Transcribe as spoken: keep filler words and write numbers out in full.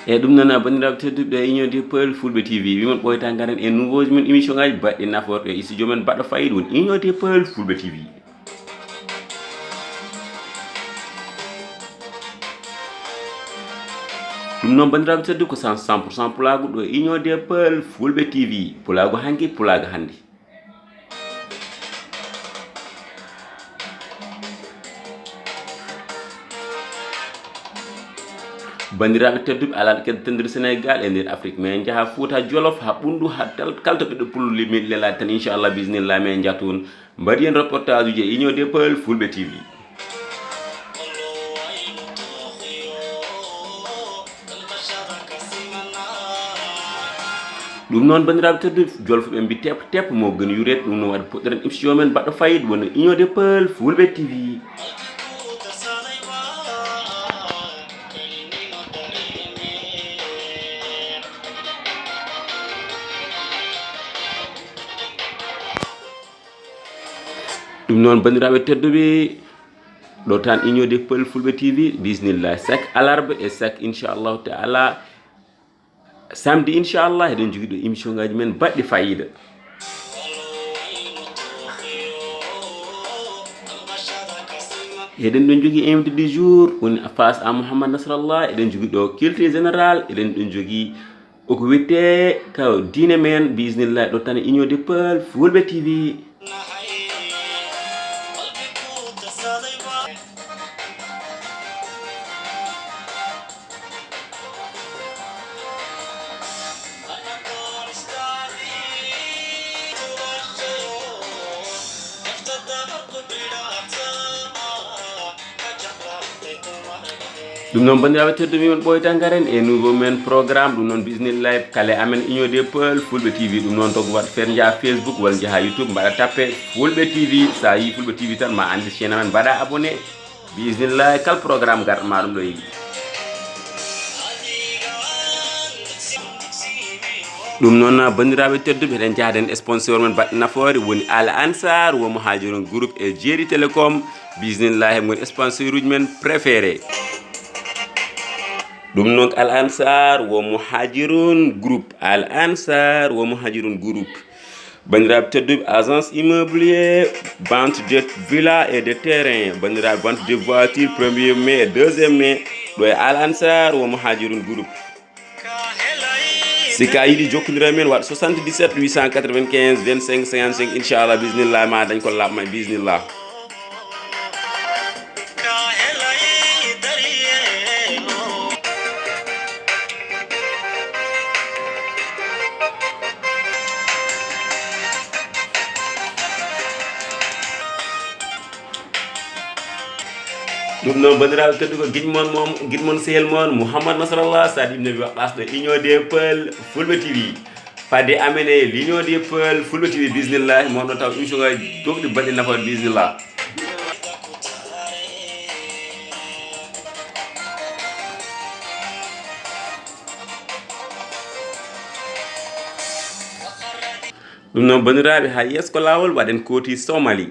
E ɗum noon, banndiraaɓe tedduɓe, Union des Peul Fulɓe T V, wimon ɓooyta ngaren e nouveau ji men, émission ngaji baɗɗi nafoore e studio men baɗɗo fayida woni Union des Peul Fulɓe T V. Ɗum noon, banndiraaɓe tedduɓe, ko cent pour cent pulaagu ɗo e Union des Peul Fulɓe T V. Pulaagu hanki, pulaagu hannde. Banndiraaɓe tedduɓe, alaa ɗo keddotendir Sénégal e nder Afrique, men njaha Fuuta Jolof, haa Ɓunndu, haa tal-, kala to ɓiɗɗo pullo limi lelaa tan, inchallah, bismillah, men njaha toon. Mbaɗi en reportage uji e Union des Peul Fulɓe T V. Ɗum noon, banndiraaɓe tedduɓe, Jolfuɓe mbi tep tep mo gën yuret, ɗum noon waɗi puɗɗoren émission men baɗɗo fayida woni Union des Peul Fulɓe T V. Ɗum noon, banndiraaɓe tedduɓe, ɗo tan Union des Peul Fulɓe T V, bismillah, chaque alarba e chaque, inchallahu taala, samedi, inchallah, eɗen jogii ɗo émission ngaji men baɗɗi fayida. Eɗen ɗon jogii invité du jour, woni face à Mouhammad Nasrallah. Eɗen jogii ɗo culture générale, eɗen ɗon jogii o ko wiyetee ka diine men, bismillah, ɗo tan Union des Peul Fulɓe T V. Ɗum noon, banndiraaɓe tedduɓe, min ɓooyta ngaren e nouveau men programme. Ɗum noon, bismillah, kala amen Union des Peul Fulɓe T V. Ɗum noon, to waɗ feere njaha Facebook walla njaha YouTube, mbaɗa tappe Fulɓe T V. Sa yi Fulɓe T V tan, ma anndi chaîne amen, mbaɗa abonné. Bismillah, kal programme garɗo ma ɗum ɗo yi. Ɗum noon, banndiraaɓe tedduɓe, eɗen njaha den sponsor men baɗɗo nafoore woni Al Ansar wo Muhajirun Group e Jeeri Telecom. Bismillah, ngoni sponsor uji men préféré. Ɗum noon, Al Ansar wo Muhajirun Group, Al Ansar wo Muhajirun Group. Banndiraaɓe tedduɓe, agence immobilier, vente de villa et de terrain. Banndiraaɓe, vente de voiture, premier mai et deuxième mai, ɗo e Al Ansar wo Muhajirun Group. Si ka yiɗi jokkondiral men, waɗ soixante-dix-sept huit cent quatre-vingt-quinze vingt-cinq cinquante-cinq, inchallah, bismillah, ma dañ ko laaɓ ma, bismillah. Ɗum noon, banndiraaɓe tedduɓe, giɗ mon, mon, giɗ mon, sehil mon, Mouhammad Nasrallah, Sadio Nabi Waqas ɗo Union des Peul Fulɓe T V. Fadde amen e l'Union des Peul Fulɓe T V, bismillah, mon ɗo taw émission ngaji doɓɗi baɗɗi nafoore, bismillah. Ɗum noon, banndiraaɓe, haa yeeso ko laawol, waɗen kooti Somali.